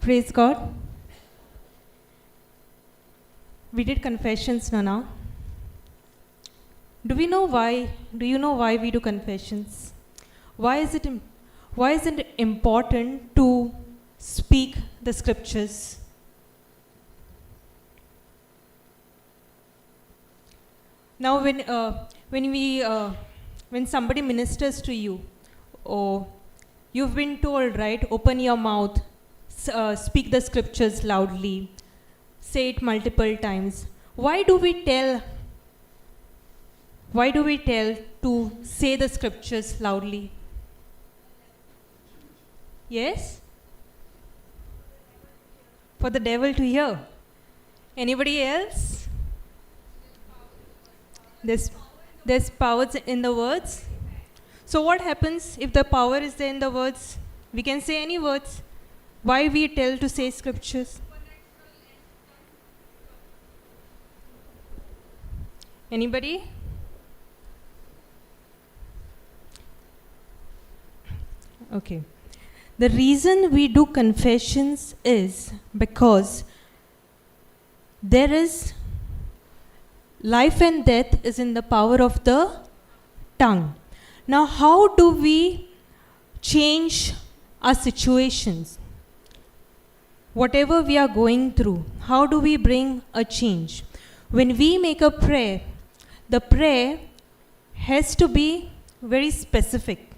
Praise God. We did confessions now. Do we know why? Do you know why we do confessions? Why is it important to speak the scriptures? Now, when somebody ministers to you, or you've been told, right? Open your mouth, speak the scriptures loudly, say it multiple times. Why do we tell? Why do we tell to say the scriptures loudly? Yes? For the devil to hear. Anybody else? There's powers in the words. So what happens if the power is there in the words? We can say any words. Why we tell to say scriptures? Anybody? Okay. The reason we do confessions is because there is life and death is in the power of the tongue. Now, how do we change our situations? Whatever we are going through, how do we bring a change? When we make a prayer, the prayer has to be very specific.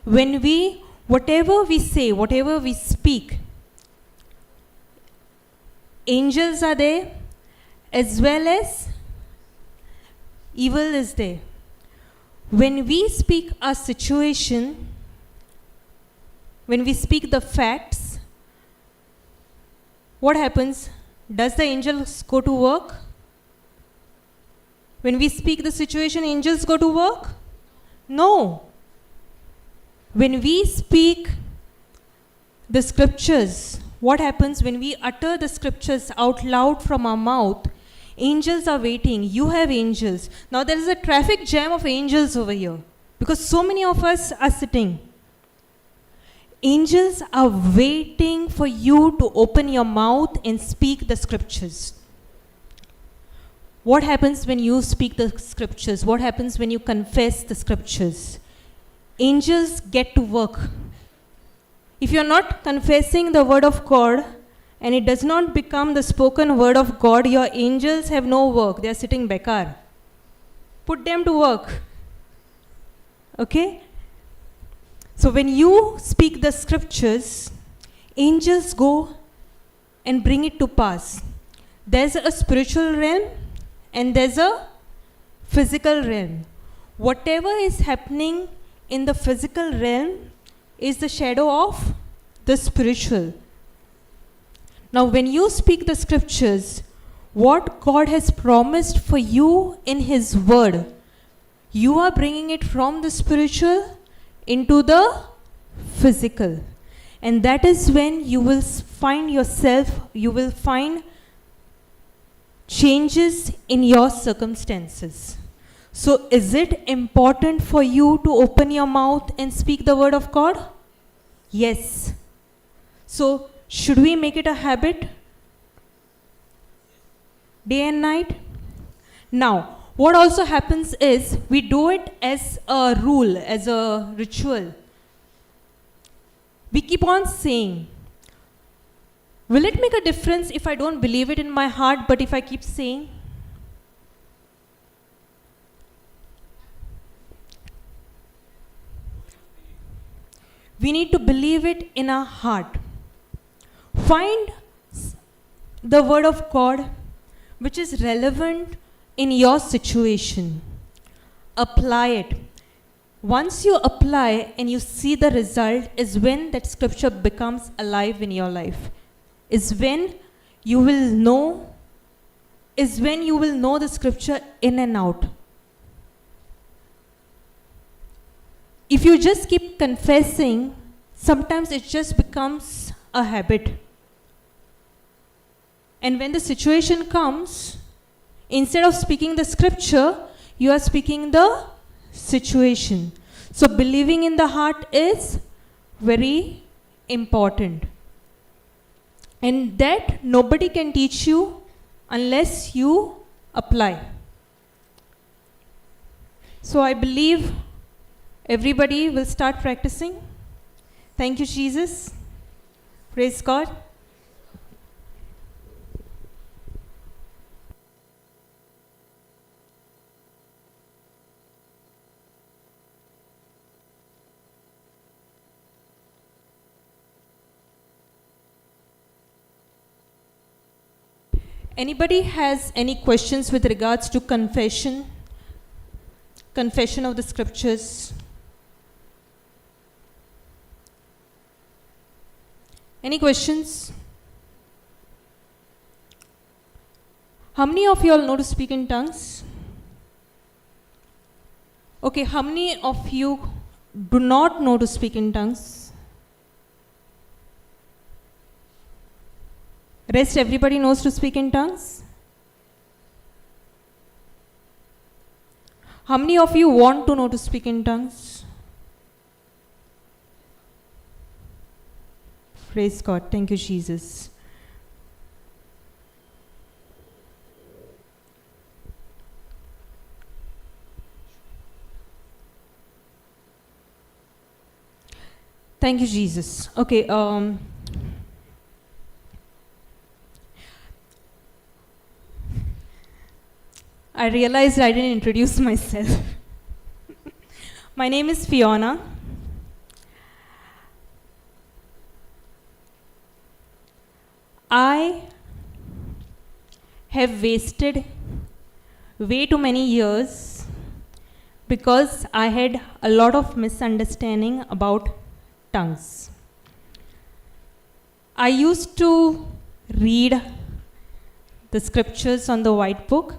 When we, whatever we say, whatever we speak, angels are there as well as evil is there. When we speak our situation, when we speak the facts, what happens? Does the angels go to work? When we speak the situation, angels go to work? No. When we speak the scriptures, what happens when we utter the scriptures out loud from our mouth? Angels are waiting. You have angels. Now there is a traffic jam of angels over here because so many of us are sitting. Angels are waiting for you to open your mouth and speak the scriptures. What happens when you speak the scriptures? What happens when you confess the scriptures? Angels get to work. If you're not confessing the word of God and it does not become the spoken word of God, your angels have no work. They are sitting bekar. Put them to work. Okay? So when you speak the scriptures, angels go and bring it to pass. There's a spiritual realm and there's a physical realm. Whatever is happening in the physical realm is the shadow of the spiritual. Now, when you speak the scriptures, what God has promised for you in His word, you are bringing it from the spiritual into the physical. And that is when you will find yourself, you will find changes in your circumstances. So is it important for you to open your mouth and speak the word of God? Yes. So should we make it a habit? Day and night? Now, what also happens is we do it as a rule, as a ritual. We keep on saying, will it make a difference if I don't believe it in my heart, but if I keep saying? We need to believe it in our heart. Find the word of God which is relevant in your situation. Apply it. Once you apply and you see the result is when that scripture becomes alive in your life. Is when you will know, is when you will know the scripture in and out. If you just keep confessing, sometimes it just becomes a habit. And when the situation comes, instead of speaking the scripture, you are speaking the situation. So believing in the heart is very important. And that nobody can teach you unless you apply. So I believe everybody will start practicing. Thank you, Jesus. Praise God. Anybody has any questions with regards to confession? Confession of the scriptures? Any questions? How many of you all know to speak in tongues? Okay, how many of you do not know to speak in tongues? Rest, everybody knows to speak in tongues? How many of you want to know to speak in tongues? Praise God. Thank you, Jesus. Thank you, Jesus. Okay. I realized I didn't introduce myself. My name is Fiona. I have wasted way too many years because I had a lot of misunderstanding about tongues. I used to read the scriptures on the white book.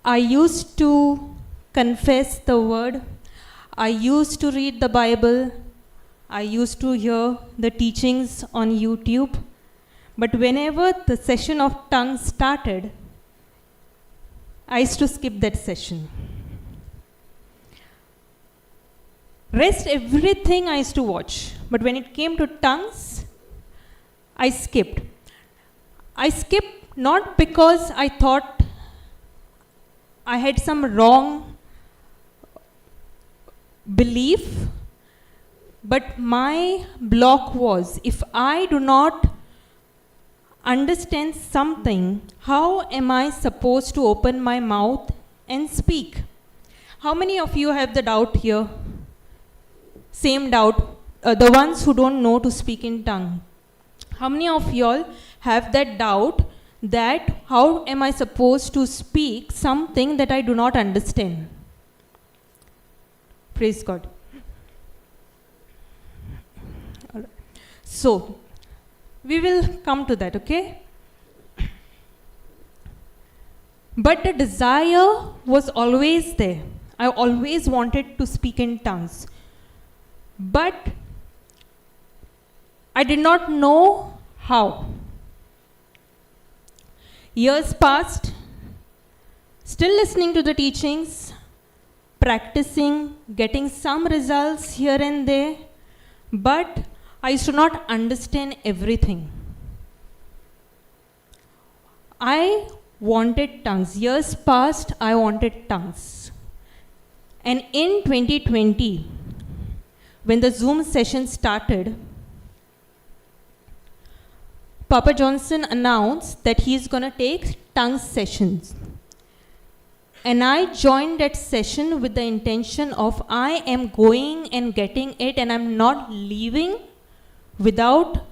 I used to confess the word. I used to read the Bible. I used to hear the teachings on YouTube. But whenever the session of tongues started, I used to skip that session. Rest everything I used to watch. But when it came to tongues, I skipped. I skipped not because I thought I had some wrong belief, but my block was, if I do not understand something, how am I supposed to open my mouth and speak? How many of you have the doubt here? Same doubt, the ones who don't know to speak in tongue. How many of y'all have that doubt that how am I supposed to speak something that I do not understand? Praise God. All right. So, we will come to that, okay? But the desire was always there. I always wanted to speak in tongues. But I did not know how. Years passed, still listening to the teachings, practicing, getting some results here and there, but I used to not understand everything. I wanted tongues. Years passed, I wanted tongues. And in 2020, when the Zoom session started, Papa Johnson announced that he's going to take tongue sessions. And I joined that session with the intention of I am going and getting it, and I'm not leaving without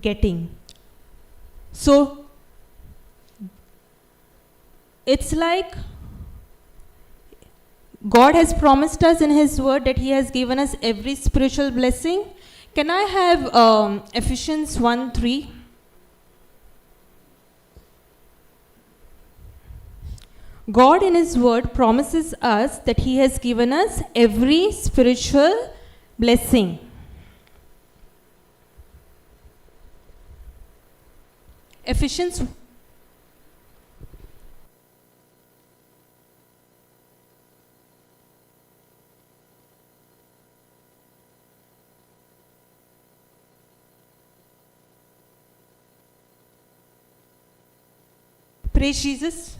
getting. So it's like God has promised us in His word that He has given us every spiritual blessing. Can I have Ephesians 1:3? God in His word promises us that He has given us every spiritual blessing. Ephesians Praise Jesus.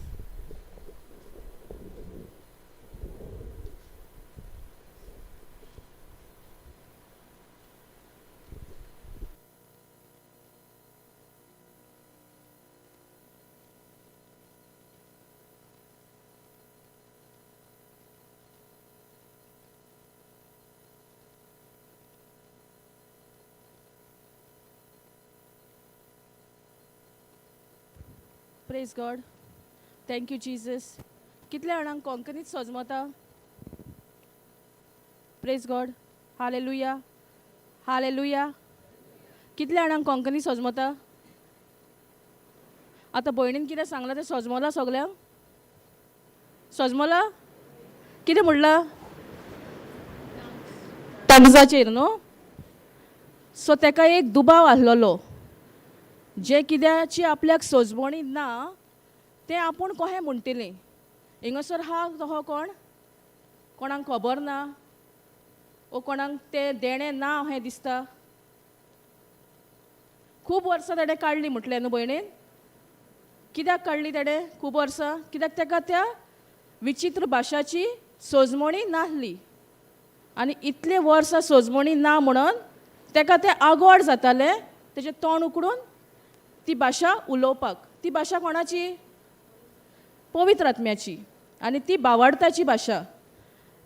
Praise God. Thank you Jesus. कितल्या जाणांक कोंकणीत सजमता? Praise God. Hallelujah, hallelujah. कितल्या जाणांक कोंकणी सजमता? आतां भयणीन कितें सांगलां तें सजमलां सगल्यांक? सजमलां? कितें म्हणलां टंग्साचेर न्हू? सो तेका एक दुबाव आसलेलो, जें कित्याची आपल्याक सजमणी ना तें आपूण कशें म्हणटलें. हिंगासर हा तहो कोण कोणाक खबर ना ओ कोणाक तें देणें ना अशें दिसता. खूब वर्सां तेणें काडलीं म्हटलें न्हू भयणीन. कित्याक काडली तेणें खूब वर्सां? कित्याक तेका त्या विचित्र भाशाची सजमणी नासली आनी इतले वर्सां सजमणी ना म्हणून तेका तें आगोड जातालें तेजें तोंड उकडून ती भाशा उलोवपाक. ती भाशा कोणाची? पवित्र आत्म्याची आनी ती बावाडताची भाशा.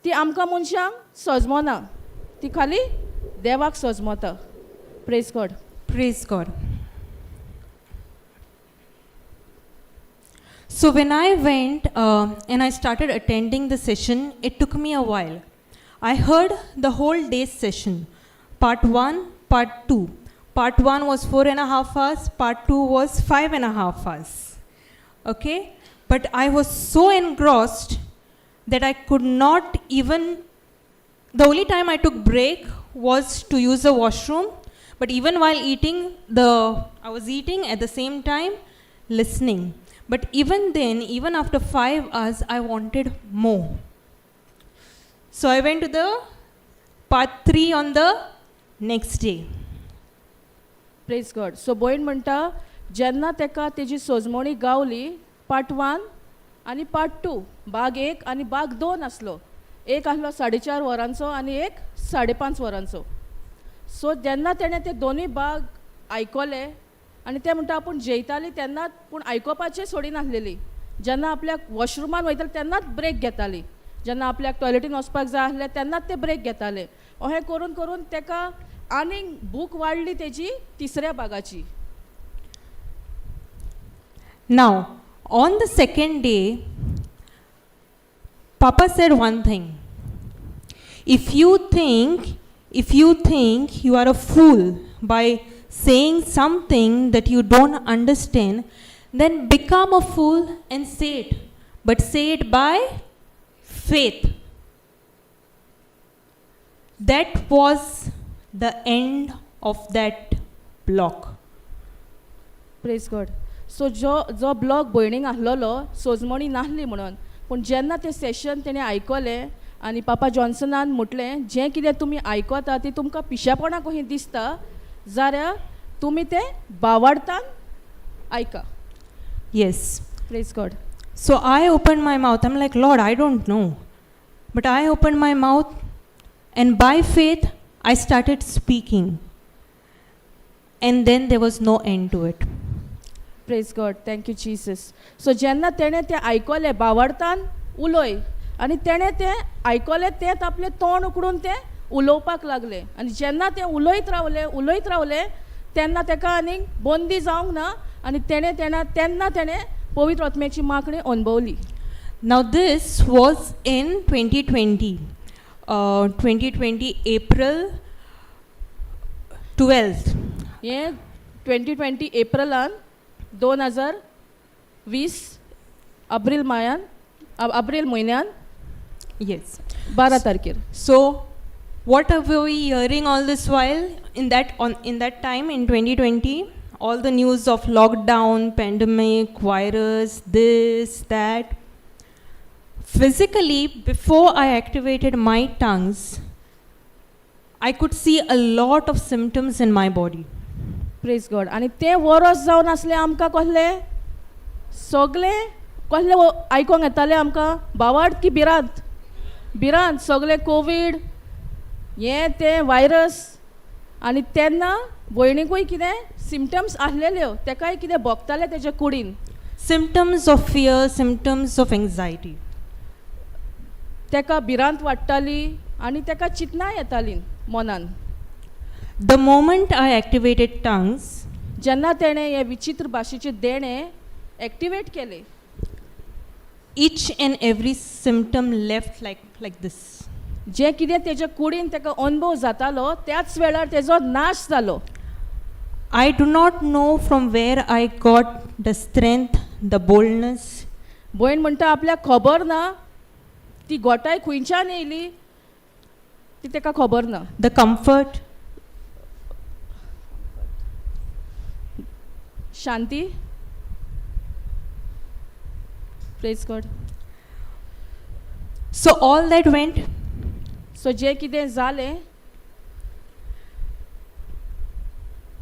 ती आमकां मनशांक सजमना, ती खाली देवाक सजमता. Praise God. Praise God. So when I went and I started attending the session, it took me a while. I heard the whole day's session, part 1, part 2. Part 1 was 4.5 hours, part 2 was 5.5 hours. Okay? But I was so engrossed that I could not even. The only time I took break was to use the washroom, but even while eating, I was eating at the same time, listening. But even then, even after 5 hours, I wanted more. So I went to the part 3 on the next day. Praise God. So भयण म्हणटा जेन्ना तेका तेजी सजमणी गावली part 1 आनी part 2, भाग 1 आनी भाग 2 आसलो. एक आसलो 4.5 वरांचो आनी एक 5.5 वरांचो. सो जेन्ना तेणें ते दोनूय भाग आयकले आनी ते म्हणटा आपूण जेयताली तेन्नाच, पूण आयकोपाचें सोडिनासलेली. जेन्ना आपल्याक वॉशरुमान वयताली तेन्नाच ब्रेक घेताली, जेन्ना आपल्याक टॉयलेटीन वचपाक जाय आसलें तेन्नाच ते ब्रेक घेताले. अशें करून करून तेका आनीक भूक वाडली तेजी तिसऱ्या भागाची. Now, on the second day, Papa said one thing. If you think you are a fool by saying something that you don't understand, then become a fool and say it. But say it by faith. That was the end of that block. Praise God. So जो जो block भयणीक आसलेलो सजमणी नासली म्हणून, पूण जेन्ना तें सेशन तेणें आयकलें आनी पापा जॉन्सनान म्हटलें जें कितें तुमी आयकता ती तुमकां पिशेपणां कशी दिसता जाल्यार तुमी तें बावाडतान आयका. Yes. Praise God. So I opened my mouth. I'm like, Lord, I don't know. But I opened my mouth and by faith, I started speaking. And then there was no end to it. Praise God. Thank you Jesus. So जेन्ना तेणें तें आयकलें बावाडतान उलय आनी तेणें तें आयकलें तेंच आपलें तोंड उकडून तें उलोवपाक लागलें आनी जेन्ना तें उलयत रावलें उलयत रावलें तेन्ना तेका आनीक बंदी जावंक ना आनी तेणें तेन्ना तेन्ना तेणें पवित्र आत्म्याची मागणी अणभवली. Now this was in 2020, 2020 April 12th. हें 2020 एप्रिलान 2020 एप्रील मायान एप्रील म्हयन्यान Yes. 12 तारखेर. So what were we hearing all this while in that time in 2020? All the news of lockdown, pandemic, virus, this, that. Physically, before I activated my tongues, I could see a lot of symptoms in my body. Praise God. आनी तें वरस जावन आसलें आमकां कसलें सगळें कसलें आयकोंक येतालें आमकां, बावाड की भिरांत, भिरांत, सगळें कोवीड हें तें वायरस. आनी तेन्ना भयणीकूय कितें सिमटम्स आसलेल्यो, तेकाय कितें भोगतालें तेज्या कुडीन. Symptoms of fear, symptoms of anxiety. तेका भिरांत वाडटाली आनी तेका चिंतनां येतालीं मनान. The moment I activated tongues, जेन्ना तेणें हे विचित्र भाशेचें देणें एक्टिवेट केलें, each and every symptom left like this. जें कितें तेज्या कुडीन तेका अनुभव जातालो त्याच वेळार तेजो नाश जालो. I do not know from where I got the strength, the boldness, भयण म्हणटा आपल्याक खबर ना ती गोटाय खंयच्यान येयली ती तेका खबर ना. The comfort, Shanti. Praise God. So all that went. So जें कितें जालें,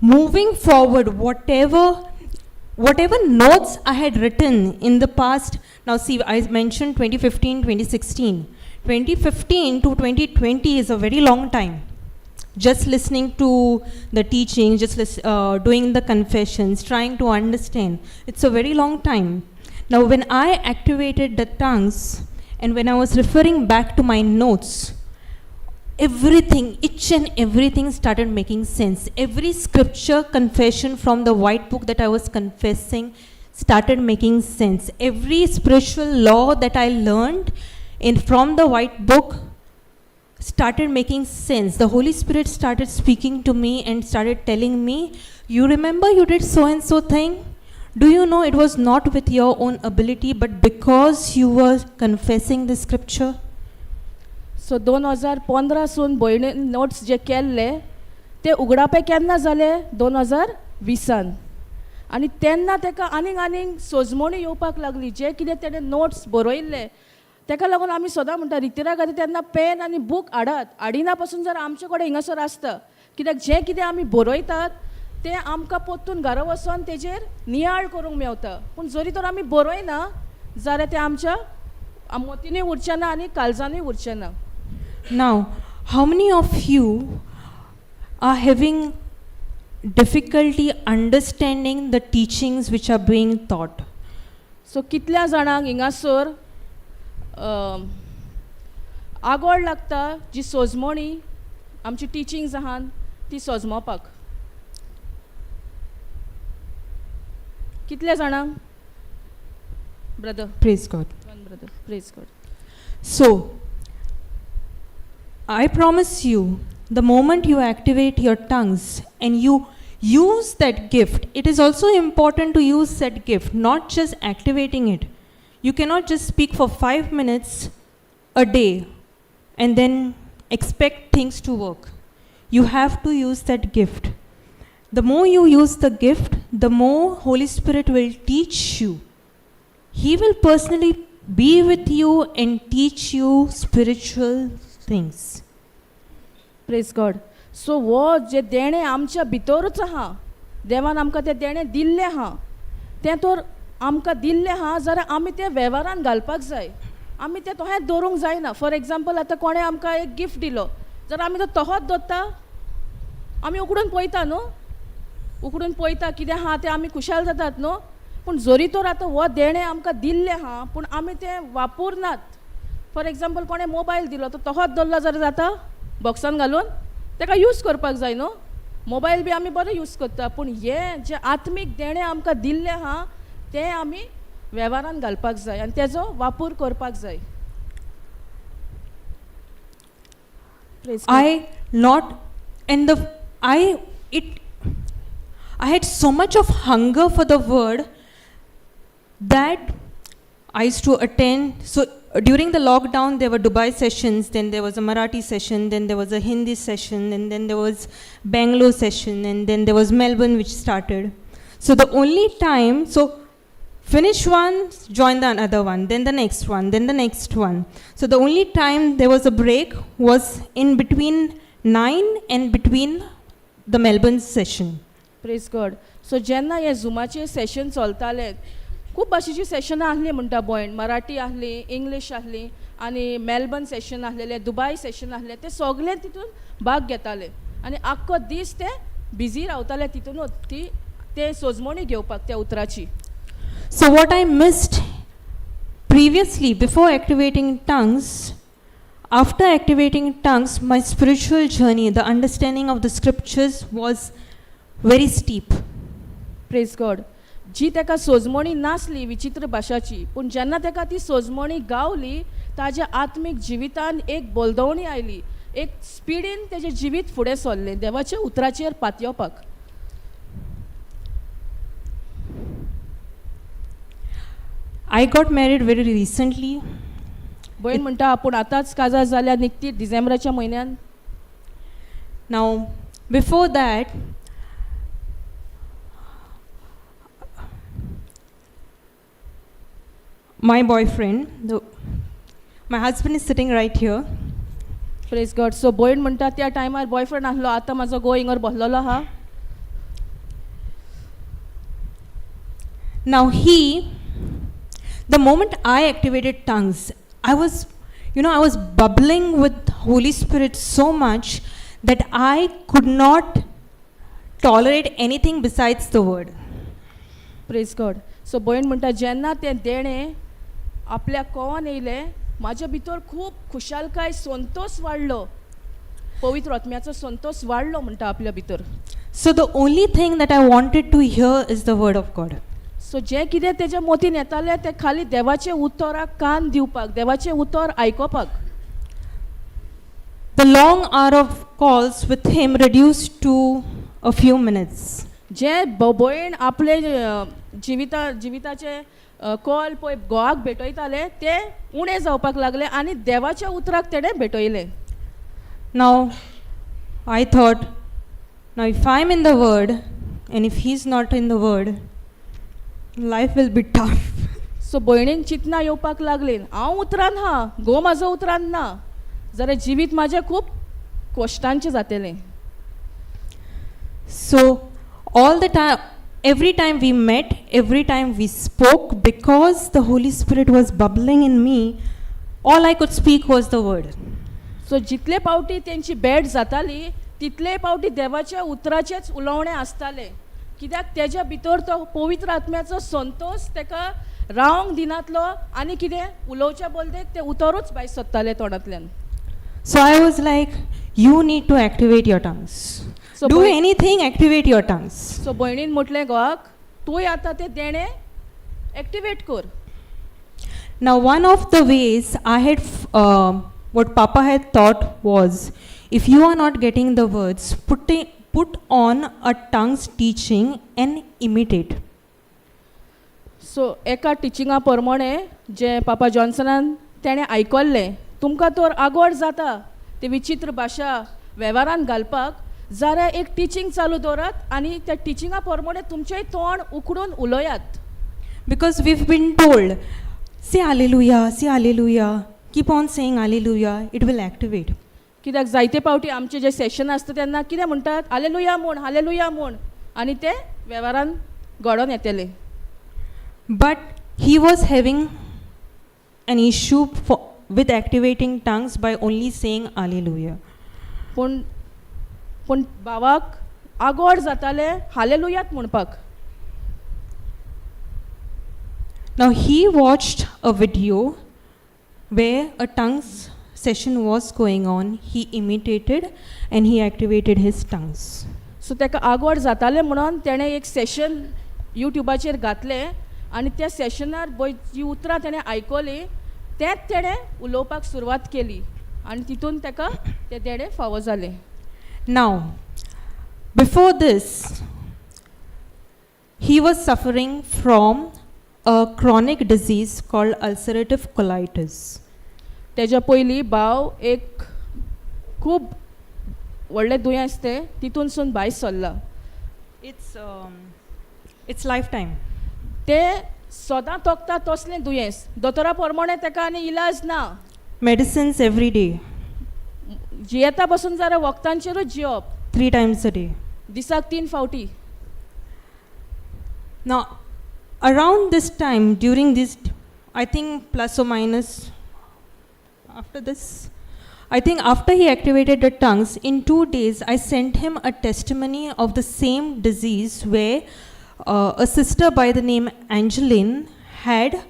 Moving forward, whatever notes I had written in the past, now see, I mentioned 2015, 2016. 2015 to 2020 is a very long time. Just listening to the teaching, just doing the confessions, trying to understand. It's a very long time. Now, when I activated the tongues and when I was referring back to my notes, everything, each and everything started making sense. Every scripture confession from the white book that I was confessing started making sense. Every spiritual law that I learned in from the white book started making sense. The Holy Spirit started speaking to me and started telling me, you remember you did so and so thing? Do you know it was not with your own ability, but because you were confessing the scripture? So 2015 सून भयणीन notes जे केल्ले ते उगडापे केन्ना जाले, 2020. आनी तेन्ना तेका आनीक आनीक सोजमणी येवपाक लागली, जे कितें तेणें नोट्स बरयल्ले. तेका लागून आमी सदां म्हणटा रितिरा खातीर तेन्ना पेन आनी बूक हाडात, हाडिना पासून जर आमचे कडेन हिंगासर आसता, कित्याक जें कितें आमी बरयतात तें आमकां परतून घरा वचोन तेजेर नियाळ करूंक मेवता. पूण जरी तर आमी बरयना जाल्यार तें आमच्या मतीनूय उरचें ना आनी काळजानूय उरचें ना. Now, how many of you are having difficulty understanding the teachings which are being taught? So कितल्या जाणांक हिंगासर आगोळ लागता जी सोजमणी आमची टिचींग्स आहान ती सोजमोवपाक? कितल्या जाणांक brother? Praise God. One brother, praise God. So, I promise you, the moment you activate your tongues and you use that gift, it is also important to use that gift, not just activating it. You cannot just speak for 5 minutes a day and then expect things to work. You have to use that gift. The more you use the gift, the more Holy Spirit will teach you. He will personally be with you and teach you spiritual things. Praise God. So हो जे देणें आमच्या भितरूच आहा, देवान आमकां तें देणें दिल्लें आहा, तें तर आमकां दिल्लें आहा जाल्यार आमी तें वेव्हारान घालपाक जाय, आमी तें तहेंच दवरूंक जायना. फॉर एग्जाम्पल, आतां कोणें आमकां एक गिफ्ट दिलो जाल्यार आमी तो तहोच दवरता, आमी उकडून पळयता न्हू, उकडून पळयता कितें आहा तें, आमी खुशाल जातात न्हू. पूण जरी तर आतां हो देणें आमकां दिल्लें आहा पूण आमी तें वापरनात. फॉर एग्जाम्पल, कोणें मोबायल दिलो तो तहोच दवरलो जाल्यार जाता, बॉक्सान घालून तेका यूज करपाक जाय न्हू. मोबायल बी आमी बरें यूज करता, पूण हें जें आत्मीक देणें आमकां दिल्लें आहा तें आमी वेव्हारान घालपाक जाय आनी तेजो वापर करपाक जाय. Praise God. I not and the I it I had so much of hunger for the word that I used to attend. So during the lockdown, there were Dubai sessions, then there was a Marathi session, then there was a Hindi session, and then there was Bangalore session, and then there was Melbourne, which started. So the only time, so finish one, join the another one, then the next one, then the next one. So the only time there was a break was in between 9 and between the Melbourne session. Praise God. So जेन्ना हे झुमाचे सेशन चलताले खूब भाशेची सेशनां आहलीं म्हणटा भयण, मराठी आहली, English आहली आनी मेलबर्न सेशन आहलेलें, दुबाय सेशन आहलें, ते सगळे तितून भाग घेताले आनी आख्खो दीस ते बिजी रावताले तितूनच ती ते सोजमणी घेवपाक त्या उतराची. So, what I missed previously before activating tongues, after activating tongues, my spiritual journey, the understanding of the scriptures was very steep. Praise God. जी ताका सोजमणी नासली विचित्र भाशाची, पूण जेन्ना ताका ती सोजमणी गावली ताज्या आत्मीक जिवितान एक बोलदवणी आयली, एक स्पिडीन तेजें जिवीत फुडें सरलें देवाच्या उतराचेर पातयेवपाक. I got married very recently. भयण म्हणटा आपूण आतांच काजार जाल्या निकती डिसेंबराच्या म्हयन्यान. Now, before that, my boyfriend, my husband is sitting right here. Praise God. So भयण म्हणटा त्या टायमार बॉयफ्रेंड आहलो, आतां म्हाजो घोव हिंगर बसलेलो आहा. Now, the moment I activated tongues, I was bubbling with Holy Spirit so much that I could not tolerate anything besides the word. Praise God. So भयण म्हणटा जेन्ना तें देणें आपल्या कोवान येयलें म्हाज्या भितर खूब खुशालकाय संतोस वाडलो, पवित्र आत्म्याचो संतोस वाडलो म्हणटा आपल्या भितर. So, the only thing that I wanted to hear is the word of God. So जें कितें तेज्या मोतीन येतालें तें खाली देवाचें उतराक कान दिवपाक, देवाचें उतर आयकोपाक. The long hour of calls with him reduced to a few minutes. जें भयण आपले जिविता जिविताचे कॉल पळय घोवाक भेटयताले ते उणें जावपाक लागले आनी देवाच्या उतराक तेणें भेटयलें. Now, I thought, now if I'm in the word and if he's not in the word, life will be tough. So भयणीन चिंतना येवपाक लागलीं, हांव उतरान हा, घोव म्हाजो उतरान ना जाल्यार जिवीत म्हाजें खूब कश्टांचें जातलें. So, all the time, every time we met, every time we spoke, because the Holy Spirit was bubbling in me, all I could speak was the word. So जितले पावटी तेंची भेट जाताली तितले पावटी देवाच्या उतराचेच उलोवणें आसतालें, कित्याक तेज्या भितर तो पवित्र आत्म्याचो संतोस तेका रावंक दिनातलो आनी कितें उलोवच्या बदलेक तें उतरूच भायर सोदतालें तोंडांतल्यान. So, I was like, you need to activate your tongues. So Do भय- anything, activate your tongues. So भयणीन म्हटलें घोवाक, तूंय आतां तें देणें एक्टिवेट कर. Now, one of the ways I had, what Papa had taught was, if you are not getting the words, put on a tongue's teaching and imitate. So एका टिचिंगा प्रमाणे जें पापा जॉन्सनान तेणें आयकल्लें, तुमकां तर आगोड जाता ती विचित्र भाशा वेव्हारान घालपाक जाल्यार एक टिचींग चालू दवरात आनी त्या टिचिंगा प्रमाणे तुमचेंय तोंड उकडून उलयात. Because we've been told, say hallelujah, say hallelujah, keep on saying hallelujah, it will activate. कित्याक जायते पावटी आमचें जें सेशन आसता तेन्ना कितें म्हणटात, हालेलुया म्हूण, हालेलुया म्हूण, आनी तें वेव्हारान घडोवन येतलें. But he was having an issue with activating tongues by only saying hallelujah. पूण पूण भावाक आगोड जातालें हालेलुयात म्हणपाक. Now he watched a video where a tongues session was going on. He imitated and he activated his tongues. So ताका आगोड जातालें म्हणून तेणें एक सेशन युट्युबाचेर घातलें आनी त्या सेशनार पळय जी उतरां तेणें आयकलीं तेंच तेणें उलोवपाक सुरवात केली आनी तितून ताका तें देणें फावो जालें. Now, before this, he was suffering from a chronic disease called ulcerative colitis. तेज्या पयलीं भाव एक खूब व्हडलें दुयेंस तें तितूनसून भायर सरला. It's lifetime. तें सदां तोखता तसलें दुयेंस, दोतोरा प्रमाणे ताका आनी इलाज ना. Medicines every day, जियेता बसून जाल्यार वखदांचेरूच जियोप. 3 times a day. दिसाक 3 फावटी. Now, Around this time, during this, I think plus or minus, after this, I think after he activated the tongues, in 2 days, I sent him a testimony of the same disease where a sister by the name Angeline had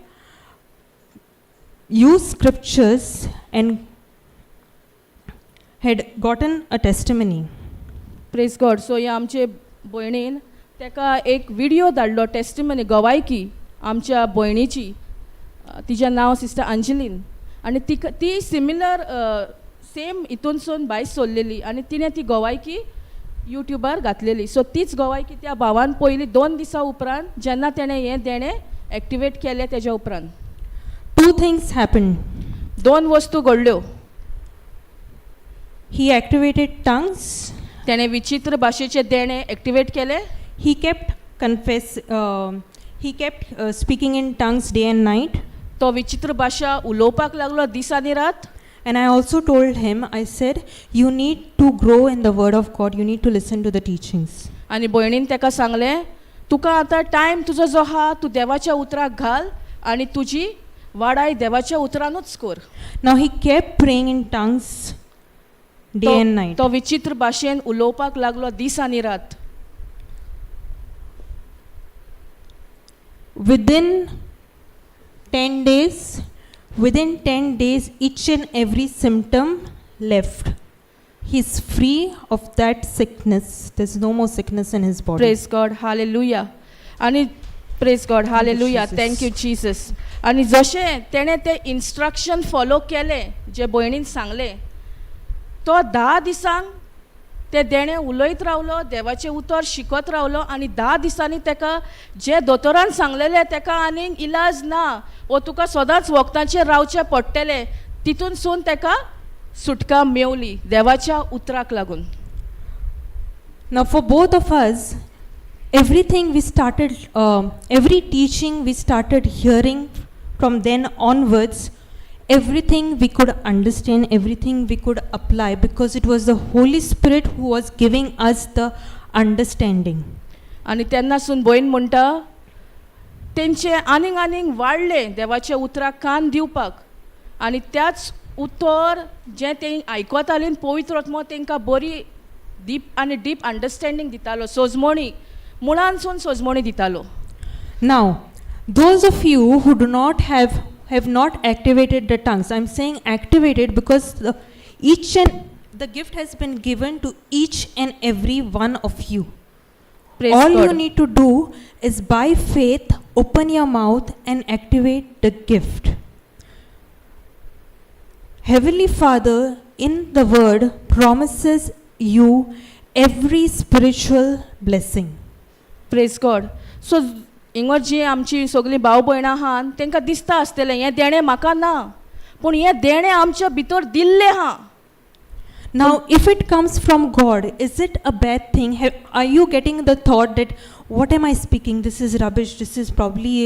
used scriptures and had gotten a testimony. Praise God. So ह्या आमचे भयणीन तेका एक video धाडलो, testimony, गवायकी आमच्या भयणीची. तिजें नांव sister अंजलीन आनी तिका ती सिमिलर सेम हितूनसून भायर सोडलेली आनी तिणें ती गवायकी युट्युबार घातलेली. सो तीच गवायकी त्या भावान पयली 2 दिसां उपरांत, जेन्ना तेणें हें देणें एक्टिवेट केलें तेज्या उपरांत. Two things happened. दोन वस्तू घडल्यो. He activated tongues. तेणें विचित्र भाशेचें देणें एक्टिवेट केलें. He kept speaking in tongues day and night. तो विचित्र भाशा उलोवपाक लागलो दीस आनी रात. And I also told him, I said, "You need to grow in the Word of God, you need to listen to the teachings." आनी भयणीन ताका सांगलें, तुका आतां टायम तुजो जो आहा, तूं देवाच्या उतराक घाल आनी तुजी वाडाय देवाच्या उतरानूच कर. Now he kept praying in tongues day and night. तो विचित्र भाशेन उलोवपाक लागलो दीस आनी रात. Within 10 days, within 10 days, each and every symptom left. He's free of that sickness. There's no more sickness in his body. Praise God, hallelujah. आनी praise God, hallelujah. Jesus. Thank you Jesus. आनी जशें तेणें तें instruction follow केलें जे भयणीन सांगलें, तो 10 दिसांक तें देणें उलयत रावलो, देवाचें उतर शिकत रावलो आनी 10 दिसांनी तेका जे दोतोरान सांगलेलें तेका आनीक इलाज ना वो तुका सदांच वखदांचेर रावचें पडटलें, तितूनसून तेका सुटका मेवली देवाच्या उतराक लागून. Now, for both of us, everything we started, every teaching we started hearing from then onwards, everything we could understand, everything we could apply because it was the Holy Spirit who was giving us the understanding. आनी तेन्नासून भयण म्हणटा, तेंचें आनीक आनीक वाडलें देवाच्या उतराक कान दिवपाक आनी त्याच उतर जें तें आयकतालीं, पवित्र आत्मो तेंकां बरी डीप आनी डीप अंडरस्टँडींग दितालो, सोजमणी मुळानसून सोजमणी दितालो. Now, those of you who do not have, have not activated the tongues, I'm saying activated because each and the gift has been given to each and every one of you. Praise All you God. Need to do is by faith open your mouth and activate the gift. Heavenly Father in the Word promises you every spiritual blessing. Praise God. So हिंगा जी आमची सगळीं भाव भयणां आहा, तेंकां दिसता आसतलें हें देणें म्हाका ना, पूण हें देणें आमच्या भितर दिल्लें आहा. Now, if it comes from God, is it a bad thing? Are you getting the thought that, "What am I speaking? This is rubbish. This is probably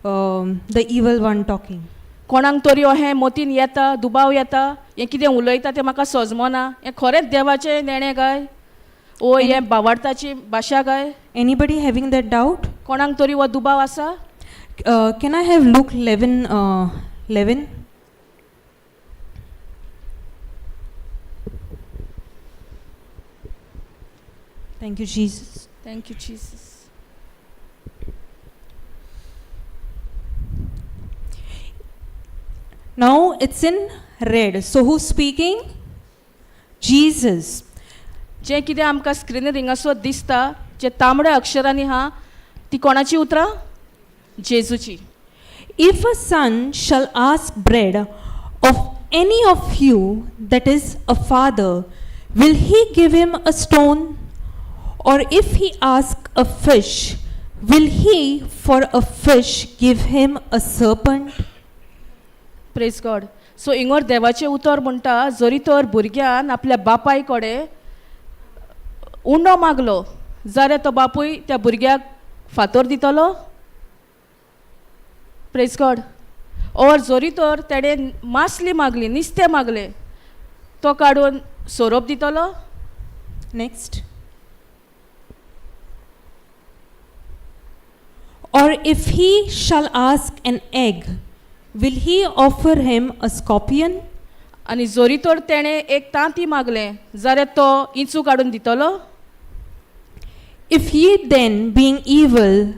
the evil one talking"? कोणाक तरी अहें मतीन येता, दुबाव येता, हें कितें उलयता तें म्हाका सजमना, हें खरेंच देवाचें देणें काय ओ हें बावार्थाची भाशा काय? Anybody having that doubt? कोणाक तरी हो दुबाव आसा? Can I have Luke 11, 11? Thank you, Jesus. Thank you Jesus. Now it's in red. So who's speaking? Jesus. जें कितें आमकां स्क्रिनीर हिंगासर दिसता, जे तांबड्या अक्षरांनी आहा, ती कोणाची उतरां? जेजूची. If a son shall ask bread of any of you that is a father, will he give him a stone? Or if he ask a fish, will he for a fish give him a serpent? Praise God. So हिंगर देवाचें उतर म्हणटा, जरी तर भुरग्यान आपल्या बापाय कडेन उंडो मागलो जाल्यार तो बापूय त्या भुरग्याक फातर दितलो? प्रेज गॉड. ओर जरी तर तेणें मासली मागली, नुस्तें मागलें, तो काडून सोरोप दितलो? Next. Or if he shall ask an egg, will he offer him a scorpion? आनी जोरी तर तेणें एक तांती मागलें जाल्यार तो इंचू काडून दितलो. If ye then, being evil,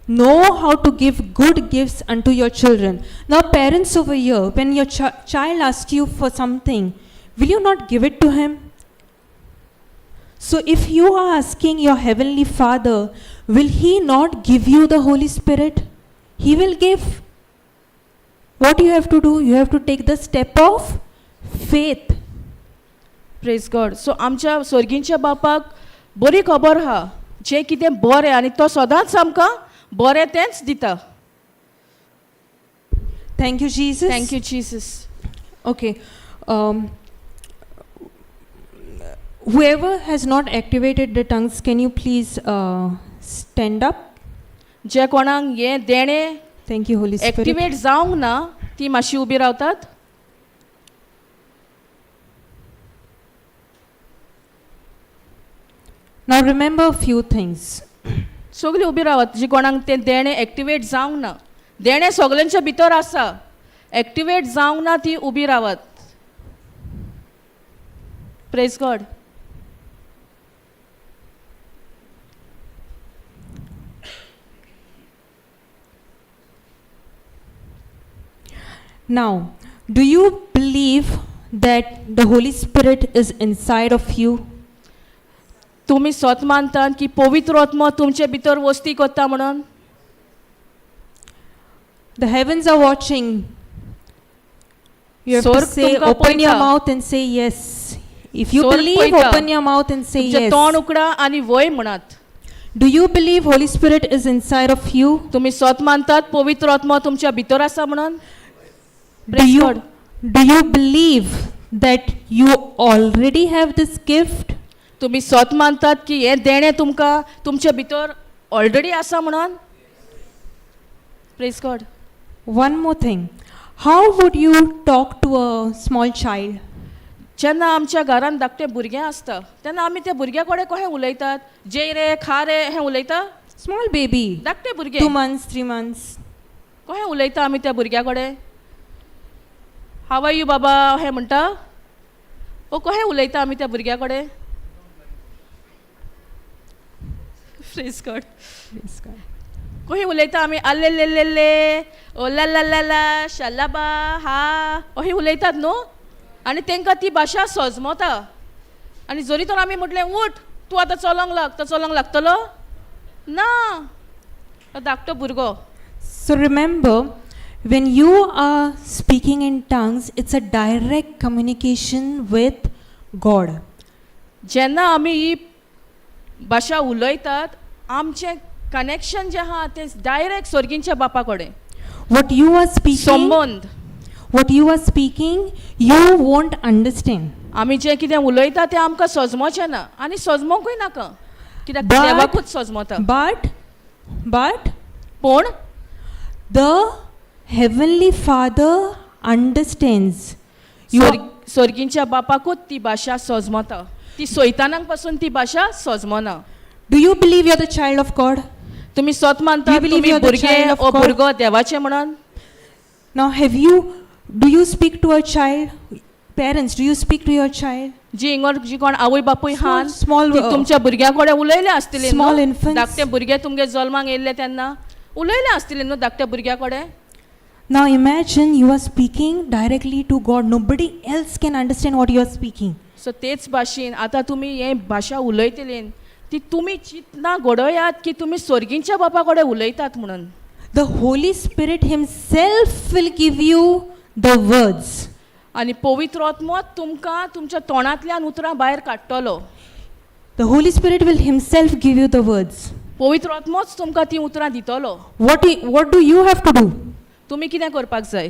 know how to give good gifts unto your children. Now, parents over here, when your child asks you for something, will you not give it to him? So, if you are asking your heavenly Father, will he not give you the Holy Spirit? He will give. What you have to do? You have to take the step of faith. Praise God. So आमच्या सर्गींच्या बापाक बरी खबर आहा जें कितें बरें आनी तो सदांच आमकां बरें तेंच दिता. Thank you, Jesus. Thank you Jesus. Okay. Whoever has not activated the tongues, can you please stand up? जे कोणाक हें देणें Thank you, Holy Spirit. Activate जावंक ना ती मातशी उबी रावतात. Now remember a few things. सगळीं उबी रावात जी कोणाक तें देणें एक्टिवेट जावंक ना. देणें सगल्यांच्या भितर आसा, एक्टिवेट जावंक ना ती उबी रावात. Praise God. Now, do you believe that the Holy Spirit is inside of you? तुमी स्वत मानतात की पवित्र आत्मो तुमचे भितर वस्ती करता म्हणून? The heavens are watching. You have to स्वर्ग say, तुमकां open your पळयता. Mouth and say yes. If you स्वर्ग believe, पळयता. Open your mouth and say तुमचें yes. तोंड उकडा आनी वय म्हणात. Do you believe Holy Spirit is inside of you? तुमी स्वत मानतात पवित्र आत्मो तुमच्या भितर आसा म्हणून? Do Praise you, God. Do you believe that you already have this gift? तुमी स्वत मानतात की हें देणें तुमकां तुमचे भितर ऑलरेडी आसा म्हणून? Praise God. One more thing. How would you talk to a small child? जेन्ना आमच्या घरान धाकटें भुरगें आसता तेन्ना आमी त्या भुरग्या कडेन कशें उलयतात? जेय रे, खा रे, हें उलयता? Small baby, धाकटें भुरगें 2 months, 3 months. कशें उलयता आमी त्या भुरग्या कडेन? हाव are you बाबा अशें म्हणटा ओ कशें उलयता आमी त्या भुरग्या कडेन? Praise God. Praise God. कशें उलयता आमी? आले ले ले ले ओ ला ला ला ला शल्लाबा हा अशें उलयतात न्हू. आनी तांकां ती भाशा सजमता. आनी जरी तर आमी म्हटलें उठ तूं आतां चलोंक लाग, तो चलोंक लागतलो ना, तो धाकटो भुरगो. So remember, when you are speaking in tongues, it's a direct communication with God. जेन्ना आमी ही भाशा उलयतात आमचें कनेक्शन जें आहा तें डायरेक्ट सर्गींच्या बापा कडेन. What you are speaking, संबंद. What you are speaking, you won't understand. आमी जें कितें उलयता तें आमकां सजमोचें ना आनी सजमोंकूय नाका कित्याक देवाकूच सजमता. But पूण the Heavenly Father understands. You are, सर्गींच्या बापाकूच ती भाशा सजमता, ती सैतानाक पासून ती भाशा सजमना. Do you believe you're the child of God? तुमी सत मानता You believe तुमी you are the भुरगे child of O God? भुरगो देवाचें म्हणून? Now, have you, do you speak to a child? Parents, do you speak to your child? जी Inger जी कोण आवय बापूय Small, हान small, ती तुमच्या भुरग्यां कडेन उलयले आसतले small infants. धाकटे भुरगे तुमगे जल्माक येयल्ले तेन्ना उलयले आसतले न्हू धाकट्या भुरग्या कडेन. Now imagine you are speaking directly to God. Nobody else can understand what you are speaking. So तेच भाशेन आतां तुमी हे भाशा उलयतली ती तुमी चिंतना घडयात की तुमी सर्गींच्या बापा कडेन उलयतात म्हणून. The Holy Spirit Himself will give you the words. आनी पवित्र आत्मो तुमकां तुमच्या तोंडांतल्यान उतरां भायर काडटलो. The Holy Spirit will Himself give you the words. पवित्र आत्मोच तुमकां तीं उतरां दितलो. What do you have to do? तुमी कितें करपाक जाय?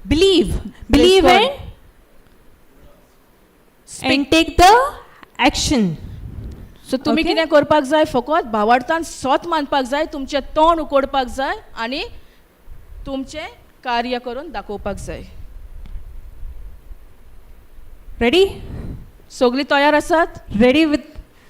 Believe. Believe God. And take the action. So तुमी Okay. कितें करपाक जाय? फकत भावार्थान सोत मानपाक जाय, तुमचें तोंड उकोडपाक जाय आनी तुमचें कार्य करून दाखोवपाक जाय. Ready? सगळीं तयार आसात? Ready with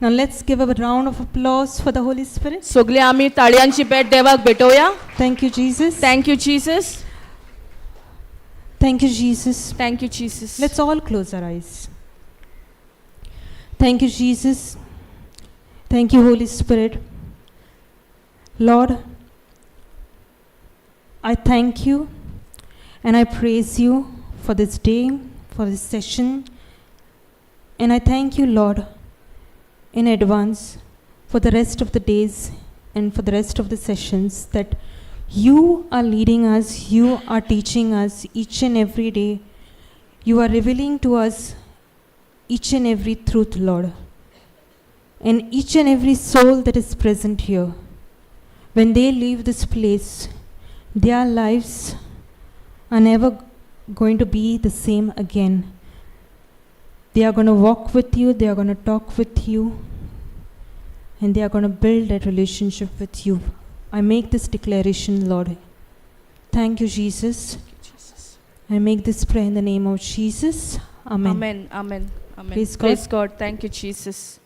Now let's give a round of applause for the Holy Spirit. सगळे आमी ताळयांची भेट देवाक भेटोवया. Thank you, Jesus. Thank you Jesus. Thank you, Jesus. Thank you Jesus. Let's all close our eyes. Thank you, Jesus. Thank you, Holy Spirit. Lord, I thank you and I praise you for this day, for this session. And I thank you, Lord, in advance for the rest of the days and for the rest of the sessions that you are leading us, you are teaching us each and every day. You are revealing to us each and every truth, Lord, and each and every soul that is present here. When they leave this place, their lives are never going to be the same again. They are going to walk with you, they are going to talk with you, and they are going to build that relationship with you. I make this declaration, Lord. Thank you, Jesus. I make this prayer in the name of Jesus. Amen. Amen, amen, amen. Praise God. Praise God. Thank you, Jesus.